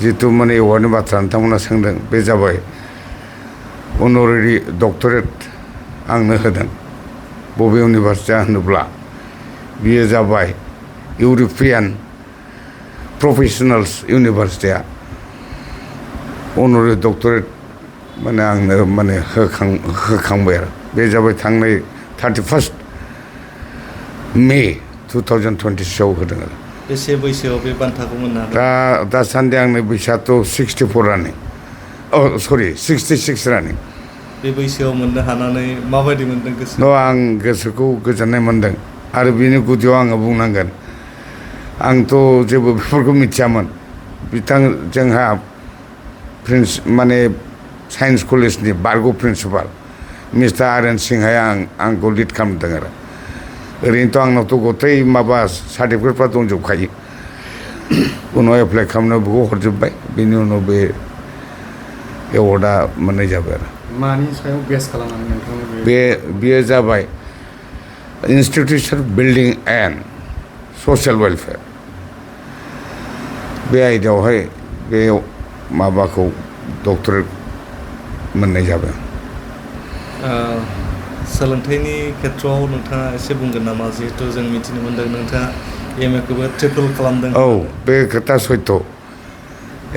जितु माने एवार्डनि बाथ्रा नोंथांमोना सोंदों बे जाबाय अनरेरि डक्टरेट आंनो होदों बबे इउनिभार्सिटिया होनोब्ला बियो जाबाय इउर'पियान प्रफेसनेल्स इउनिभार्सिटिया अनरेरि डक्टरेट माने आंनो माने होखांबाय आरो बे जाबाय थांनाय 31 मे 2026 होदों आरो बेसे बैसोआव बे बान्थाखौ मोननो हादों दासान्दि आंनि बैसोआथ' 64 रानिं 66 रानिं बे बैसोआव मोननो हानानै माबायदि मोनदों गोसोआव आं गोसोखौ गोजोननाय मोनदों आरो बिनि गुदियाव आङो बुंनांगोन आंथ' जेबो बेफोरखौ मिथियामोन जोंहा माने साइन्स कलेजनि बारग' प्रिन्सिपाल मिस्टार आर एन सिंहाया आंखौ लिड खालामदों आरो ओरैनोथ' आंनावथ' गथै माबा सार्टिफिकेटफ्रा दंजोबखायो उनाव एप्लाइ खालामनो बेखौ हरजोब्बाय बेनि उनाव बे एवार्डआ मोननाय जाबाय आरो मानि सायाव बेस खालामनानै नोंथाङा बेयो जाबाय इन्सटिटिउसन बिल्डिं एन्ड ससियेल वेलफेयार बे आयदायावहाय बे माबाखौ डक्टरेट मोननाय जाबाय सोलोंथाइनि खेथ्रआव नोंथाङा एसे बुंगोन नामा जिहेथु जों मिथिनो मोन्दों नोंथाङा MA खौबो ट्रिपल खालामदों बे खोथा सैथ'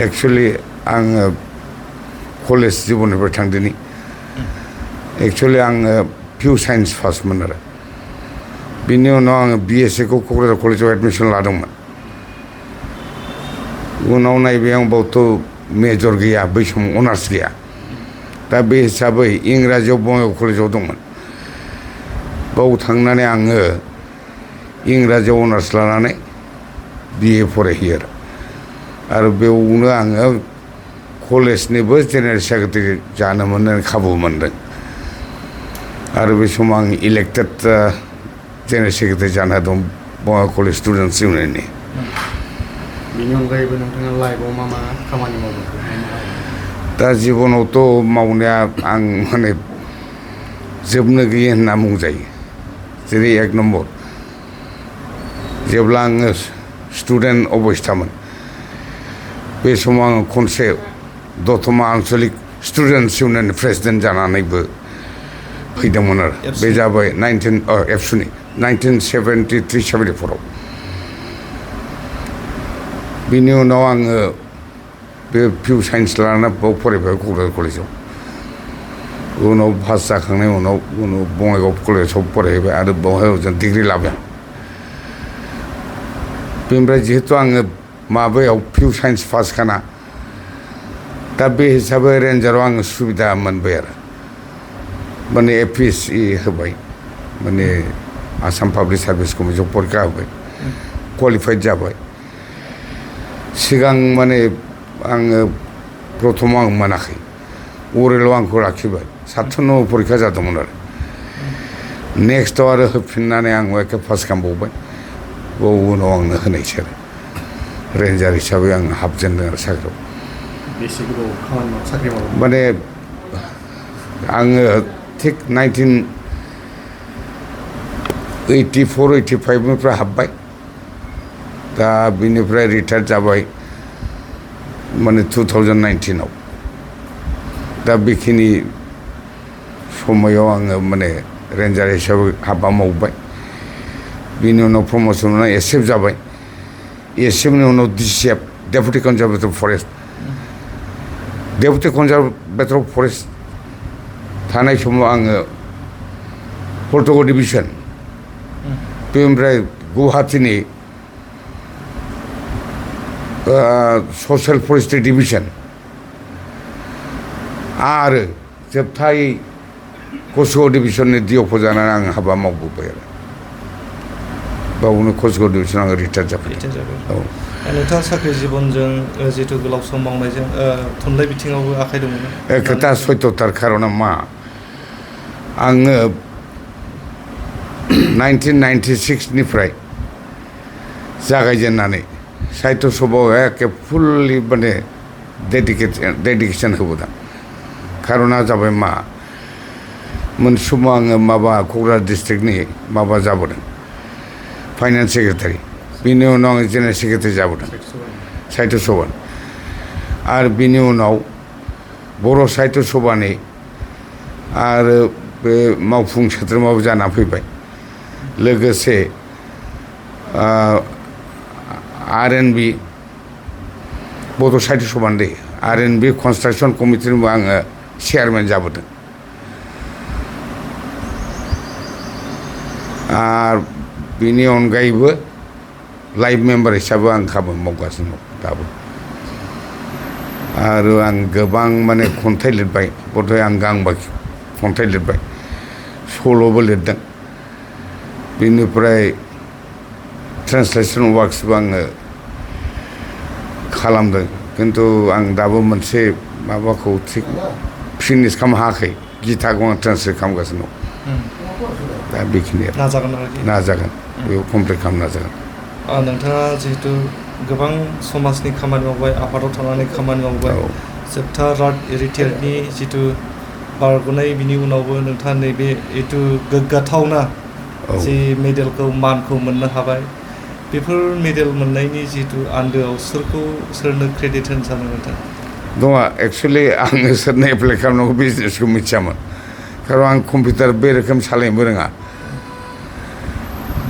एक्सुवेलि आङो कलेज जिबननिफ्राय थांदिनि एक्सुवेलि आङो पिउ साइन्स फार्स्टमोन आरो बिनि उनाव आङो BSc खौ क'क्राझार कलेजाव एडमिसन लादोंमोन उनाव नायबाय आं बावथ' मेजर गैया बै समाव अनार्स गैया दा बे हिसाबै इंराजियाव बङाइगाव कलेजाव दंमोन बाव थांनानै आङो इंराजियाव अनार्स लानानै BA फरायहैयो आरो बेयावनो आङो कलेजनिबो जेनेरेल सेक्रेटारि जानो मोननो खाबु मोनदों आरो बे समाव आं इलेक्टेड जेनेरेल सेक्रेटारि जानो दं बङाइगाव कलेज स्टुडेन्टस इउनियननि बेनि अनगायैबो नोंथाङा लाइफआव मा मा खामानि मावदों दा जिबनावथ' मावनाया आं माने जोबनो गैयै होनना बुंजायो जेरै 1 नम्बर जेब्ला आङो स्टुडेन्ट अबस्थामोन बे समाव आङो खनसे दतमा आन्चलिक स्टुडेन्टस इउनियननि प्रेसिडेन्ट जानानैबो फैदोंमोन आरो बे जाबाय एबसुनि 1973-74 बिनि उनाव आङो बे पिउ साइन्स लानानै बाव फरायबाय क'क्राझार कलेजाव उनाव पास जाखांनायनि उनाव बङाइगाव कलेजाव फरायहैबाय आरो बेवहाय जों डिग्रि लाबाय बेनिफ्राय जिहेतु आङो माबायाव पिउ साइन्स पास खाना दा बे हिसाबै रेन्जाराव आङो सुबिदा मोनबाय आरो माने APSC होबाय माने आसाम पाब्लिक सार्भिस कमिसनाव परिखा होबाय क्वालिफाइड जाबाय सिगां माने आङो प्रथमाव आं मोनाखै अरेलाव आंखौ लाखिबाय 7 परिखा जादोंमोन आरो नेक्स्टआव आरो होफिननानै आं एखे पास खालामबावबाय उनाव आंनो होनायसै आरो रेन्जार हिसाबै आं हाबजेनदों आरो साख्रियाव बेसे गोबाव खामानि साख्रि मावदों माने आङो थिग 1984-85निफ्राय हाबबाय दा बिनिफ्राय रिटायार जाबाय माने 2019आव दा बेखिनि समायाव आङो माने रेन्जार हिसाबै हाबा मावबाय बिनि उनाव प्रमसन मोननानै एसएफ जाबाय एसएफनि उनाव DCF deputy conservator forest deputy conservator forest थानाय समाव आङो हल्टुगाव डिभिजन बेनिफ्राय गुवाहाटीनि ससियेल फरेस्ट्रि डिभिजन आरो जोबथायै कसुगाव डिभिजननि DFO जानानै आं हाबा मावबोबाय आरो बावनो कसुगाव डिभिजनाव आङो रिटायार जाबाय नोंथाङा साख्रि जिबनजों जिहेतु गोलाव सम मावनायजों थुनलाइ बिथिङावबो आखाइ दंमोन खोथा सैथ'थार खारना मा आङो 1996निफ्राय जागायजेननानै साहित्य सभायाव एखे फुल्लि माने डेडिकेसन होबोदों खारना जाबाय मा मोनसे समाव आङो माबा क'क्राझार डिस्ट्रिक्टनि माबा जाबोदों फाइनान्स सेक्रेटारि बिनि उनाव आङो जेनेरेल सेक्रेटारि जाबोदों साहित्य सभा आरो बिनि उनाव बर' साहित्य सभानि आरो बे मावफुं सोद्रोमाबो जाना फैबाय लोगोसे आर.एन.बि. बड' साहित्य सभानि दै आर.एन.बि. कनस्ट्राक्सन कमिटिनिबो आङो चेयारमेन जाबोदों आरो बिनि अनगायैबो लाइफ मेम्बार हिसाबै आं खामानि मावगासिनो दं दाबो आरो आं गोबां माने खन्थाइ लिरबाय बधय आं गांबा खन्थाइ लिरबाय सल'बो लिरदों बिनिफ्राय ट्रेन्सलेसन वार्क्सबो आङो खालामदों खिन्थु आं दाबो मोनसे माबाखौ थिग फिनिश खालामनो हायाखै गिताखौ आं ट्रेन्सलेट खालामगासिनो दं दा बेखिनिया नाजागोन बेखौ कमप्लिट खालामनो नाजागोन नोंथाङा जिहेतु गोबां समाजनि खामानि मावबाय आफादाव थानानै खामानि मावबाय जोबथा रिटायारनि जिथु बारग'नाय बिनि उनावबो नोंथाङा नैबे जिथु गोग्गाथावना जि मेडेलखौ मानखौ मोननो हाबाय बेफोर मेडेल मोननायनि जिथु आन्दोआव सोरनो क्रेडिट होनो सानो नोंथां दङ एक्सुवेलि आङो सोरनो एप्लाइ खालामनांगौ बिजनेसखौ मिथियामोन खारन आं कम्पिउटार बे रोखोम सालायनोबो रोङा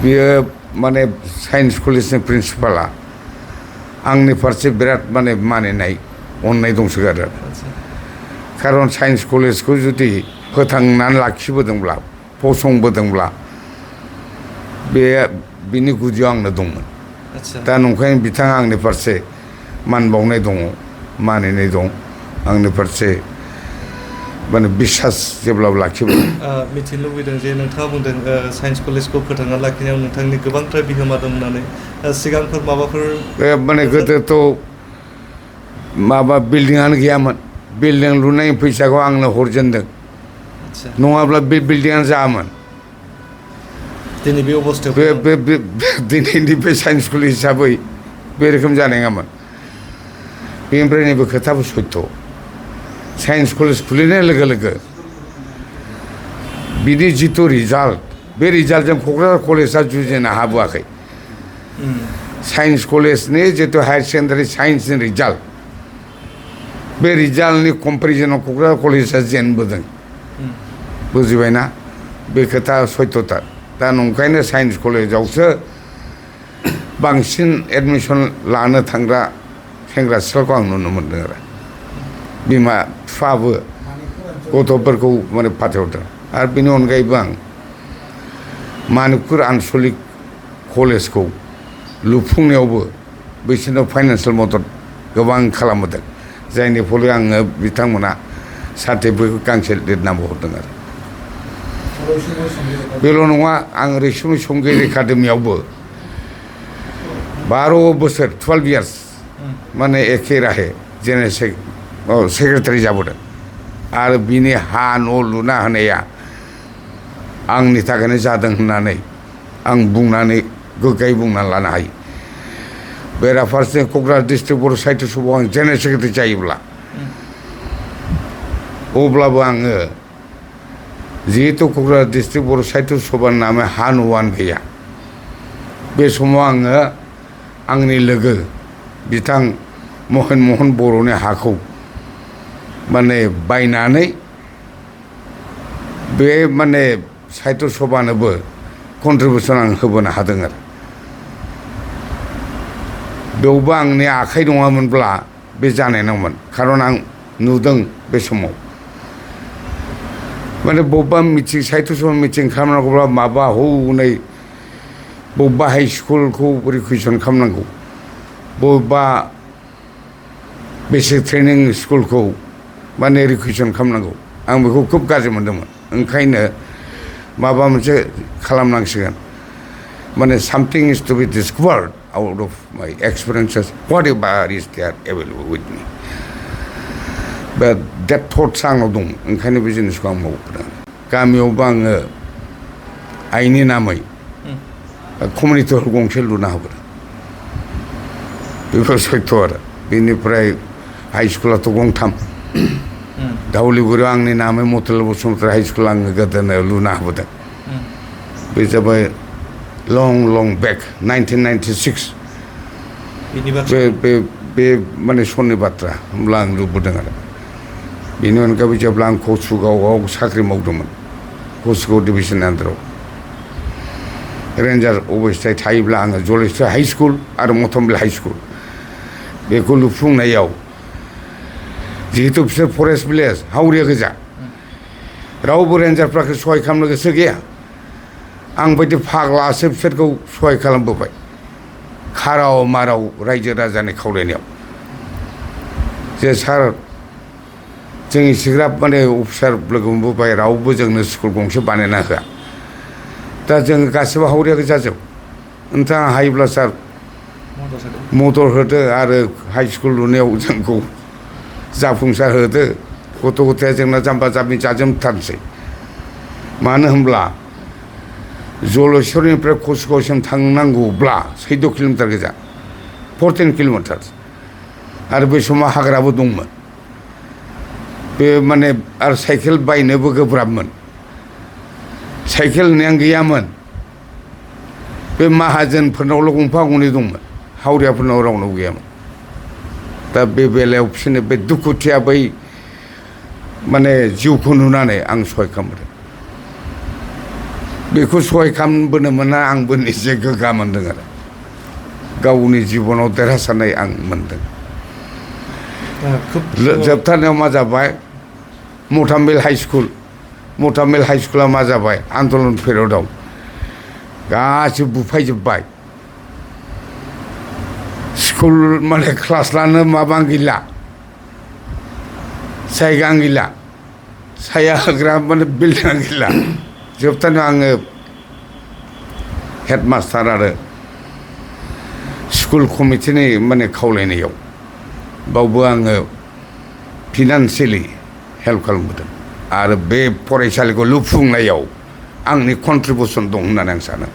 बियो माने साइन्स कलेजनि प्रिन्सिपाला आंनि फारसे बिराद माने मानिनाय अननाय दंसोगारो खारन साइन्स कलेजखौ जुदि फोथांनानै लाखिबोदोंब्ला फसंबोदोंब्ला बे बिनि गुदियाव आंनो दंमोन दा नंखायनो बिथाङा आंनि फारसे मान बावनाय दङ मानिनाय दं आंनि फारसे माने बिसास जेब्लाबो लाखिबो मिथिनो लुबैदों जे नोंथाङा बुंदों साइन्स कलेजखौ फोथांना लाखिनायाव नोंथांनि गोबांथार बिहोमा दं होननानै सिगांफोर माबाफोर माने गोदोथ' माबा बिल्डिंआनो गैयामोन बिल्डिं लुनायनि फैसाखौ आंनो हरजेनदों नङाब्ला बे बिल्डिंआनो जायामोन दिनै बे अबस्थायाव बे दिनैनि बे साइन्स कलेज हिसाबै बे रोखोम जानाय नङामोन बेनिफ्राय नैबे खोथाबो सैथ' साइन्स कलेज खुलिनाय लोगो लोगो बिनि जिथु रिजाल्ट बे रिजाल्टजों क'क्राझार कलेजआ जुजिनो हाबोआखै साइन्स कलेजनि जितु हायार सेकेन्डारि साइन्सनि रिजाल्ट बे रिजाल्टनि कम्पेरिजनाव क'क्राझार कलेजआ जेनबोदों बुजिबायना बे खोथा सैथ'थार दा नंखायनो साइन्स कलेजावसो बांसिन एडमिसन लानो थांग्रा सेंग्रा सिख्लाखौ आं नुनो मोन्दों आरो बिमा बिफाबो गथ'फोरखौ माने फाथायहरदों आरो बेनि अनगायैबो आं मानिकपुर आनसलिक कलेजखौ लुफुंनायावबो बिसोरनो फाइनान्सियेल मदद गोबां खालामबोदों जायनि फलै आङो बिथांमोना सार्टिफिकेट गांसे लिरनांगौ हरदों आरो बेल' नङा आं रैसुमै संगित एकाडेमियावबो 12 बोसोर 12 इयार्स माने एखे राहे जेनेरेल सेक्रेटारि जाबोदों आरो बिनि हा न' लुना होनाया आंनि थाखायनो जादों होननानै आं बुंनानै गोग्गायै बुंनानै लानो हायो बेराफारसे क'क्राझार डिस्ट्रिक्ट बर' साहित्य सभायाव आं जेनेरेल सेक्रेटारि जायोब्ला अब्लाबो आङो जिहेतु क'क्राझार डिस्ट्रिक्ट बर' साहित्य सभानि नामे हा न'आनो गैया बे समाव आङो आंनि लोगो बिथां महेन महन बर'नि हाखौ माने बायनानै बे माने साहित्य सभानोबो कन्ट्रिबिउसन आं होबोनो हादों आरो बेवबो आंनि आखाइ नङामोनब्ला बे जानाय नङामोन खारन आं नुदों बे समाव माने बबेबा मिटिं साहित्य सभा मिटिं खालामनांगौब्ला माबा हनै बबेबा हाइ स्कुलखौ रिकुइसन खालामनांगौ बबेबा बेसिक ट्रेनिं स्कुलखौ माने रिकुइसन खालामनांगौ आं बेखौ खोब गाज्रि मोन्दोंमोन ओंखायनो माबा मोनसे खालामनांसिगोन माने something is to be discovered out of my experiences whatever is there available with me बे डेट थट्स आंनाव दं ओंखायनो बे जिनिसखौ आं मावबोदों गामियावबो आङो आइनि नामै कमिउनिटि हल गंसे लुना होबोदों बेफोर सैथ' आरो बेनिफ्राय हाइ स्कुलाथ' गंथाम दाउलिगुरियाव आंनि नामै मतिलाल बसुमतारी हाइ स्कुल आङो गोदोनो लुना होबोदों बे जाबाय लं बेक 1996 बे बे माने समनि बाथ्रा होमब्ला आं नुबोदों आरो बेनि अनगायैबो जेब्ला आं कसुगावआव साख्रि मावदोंमोन कसुगाव डिभिजननि आन्दाराव रेन्जार अबस्थाय थायोब्ला आङो जलेस्वर हाइ स्कुल आरो मथमबिल हाइ स्कुल बेखौ लुफुंनायाव जिहेतु बिसोर फरेस्ट भिलेज हावरिया गोजा रावबो रेन्जारफ्राखौ सहाय खालामनो गोसो गैया आं बायदि फाग्लासो बिसोरखौ सहाय खालामबोबाय खाराव माराव रायजो राजानि खावलायनायाव जे सार जों इसिग्राब माने अफिसार लोगो मोनबोबाय रावबो जोंनो स्कुल गंसे बानायना होआ दा जों गासिबो हावरिया गोजाजोब नोंथाङा हायोब्ला सार मदद होदो आरो हाइ स्कुल लुनायाव जोंखौ जाफुंसार होदो गथ' गथाया जोंना जाम्बा जाम्बि जाजोबथारनोसै मानो होनब्ला जलेस्वरनिफ्राय कसुगावसिम थांनांगौब्ला 14 किल'मिटार गोजा 14 किल'मिटार आरो बै समाव हाग्राबो दंमोन बे माने आरो साइकेल बायनोबो गोब्राबमोन साइकेल होननायानो गैयामोन बे माहाजोनफोरनावल' गंफा गंनै दंमोन हावरियाफोरनाव रावनाव गैयामोन दा बे बेलायाव बिसोरनो बे दुखुथिया बै माने जिउखौ नुनानै आं सहाय खालामदों बेखौ सहाय खालामबोनो मोना आंबो निजे गोग्गा मोनदों आरो गावनि जिबनाव देरहासारनाय आं मोनदों जोबथारनायाव मा जाबाय मथामिल हाइ स्कुला मा जाबाय आन्दलन पेरियडआव गासिबो बुफायजोब्बाय स्कुल माने क्लास लानो माबा गैला जायगा गैला साया होग्रा माने बिल्डिं गैला जोबथारनायाव आङो हेडमास्टार आरो स्कुल कमिटिनि माने खावलायनायाव बावबो आङो फिनान्सियेलि हेल्प खालामबोदों आरो बे फरायसालिखौ लुफुंनायाव आंनि कन्ट्रिबिउसन दं होननानै आं सानो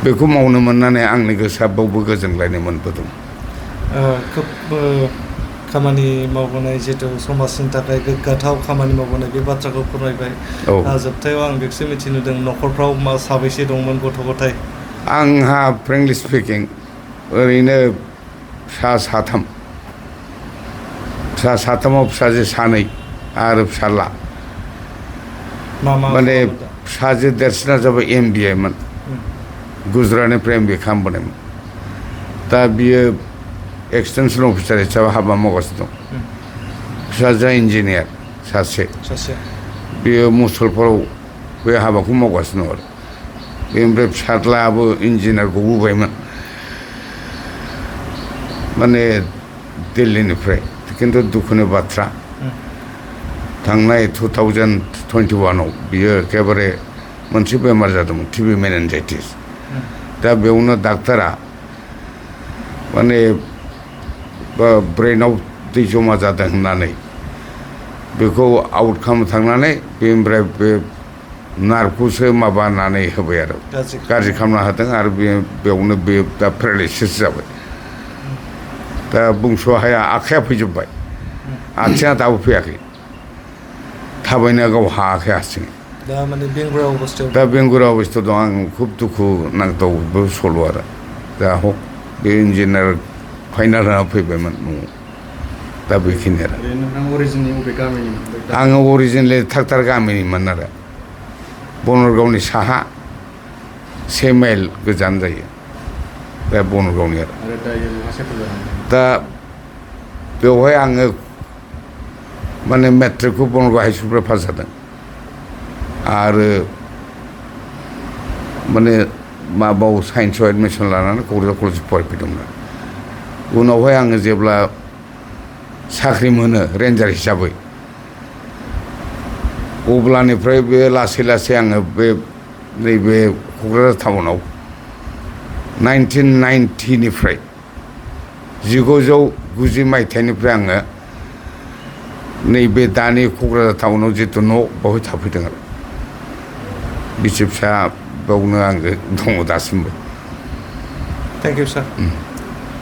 बेखौ मावनो मोननानै आंनि गोसोआ बावबो गोजोनग्लायनाय मोनबोदों खोब खामानि मावबोनाय जिहेतु समाजनि थाखाय गोग्गाथाव खामानि मावबोनाय बे बाथ्राखौ फोरमायबाय जोबथायाव आं बेखौसो मिथिनो लुबैदों न'खरफ्राव मा साबैसे दंमोन गथ' गथाय आंहा फ्रेंकलि स्पिकिं ओरैनो फिसा साथामाव फिसाजो सानै आरो फिसाला माने फिसाजो देरसिना जाबाय MBA मोन गुजरातनिफ्राय MBA खालामबोनायमोन दा बियो एक्सटेनसन अफिसार हिसाबै हाबा मावगासिनो दं फिसाजोआ इन्जिनियार सासे बेयो मुसलपुराव बे हाबाखौ मावगासिनो दं आरो बेनिफ्राय फिसाज्लायाबो इन्जिनियार गबोबायमोन माने दिल्लीनिफ्राय खिन्थु दुखुनि बाथ्रा थांनाय 2021आव बियो एखेबारे मोनसे बेमार जादोंमोन TB मेनिनजाइटिस दा बेयावनो डाक्टारा माने ब्रेनाव दै जमा जादों होननानै बेखौ आउट खालामनो थांनानै बेनिफ्राय बे नार्भखौसो माबानानै होबाय आरो गाज्रि खालामना होदों आरो बेयावनो बे दा पेरालाइसिस जाबाय दा बुंस' हाया आखाइया फैजोब्बाय आथिङा दाबो फैयाखै थाबायनो गाव हायाखै हारसिं दा बेंगुरा अबस्थायाव दं आं खुब दुखु नांथाव बे सल' आरो दा हक बे इन्जिनियार फाइनाल होना फैबायमोन न'आव दा बेखिनि आरो आङो अरिजिनेलि थागतार गामिनिमोन आरो बनरगावनि साहा 1 माइल गोजान जायो बे बनरगावनि आरो दा बेवहाय आङो माने मेट्रिकखौ बनरगाव हाइ स्कुलनिफ्राय पास जादों आरो माने माबायाव साइन्सआव एडमिसन लानानै क'क्राझार कलेजाव फरायफैदोंमोन उनावहाय आङो जेब्ला साख्रि मोनो रेन्जार हिसाबै अब्लानिफ्राय बे लासै लासै आङो बे नैबे क'क्राझार टाउनाव 1990निफ्राय 1990 मायथाइनिफ्राय आङो नैबे दानि क'क्राझार टाउनाव जितु न' बावहाय थाफैदों आरो बिसि फिसा बावनो आङो दङ दासिमबो थेंक इउ सार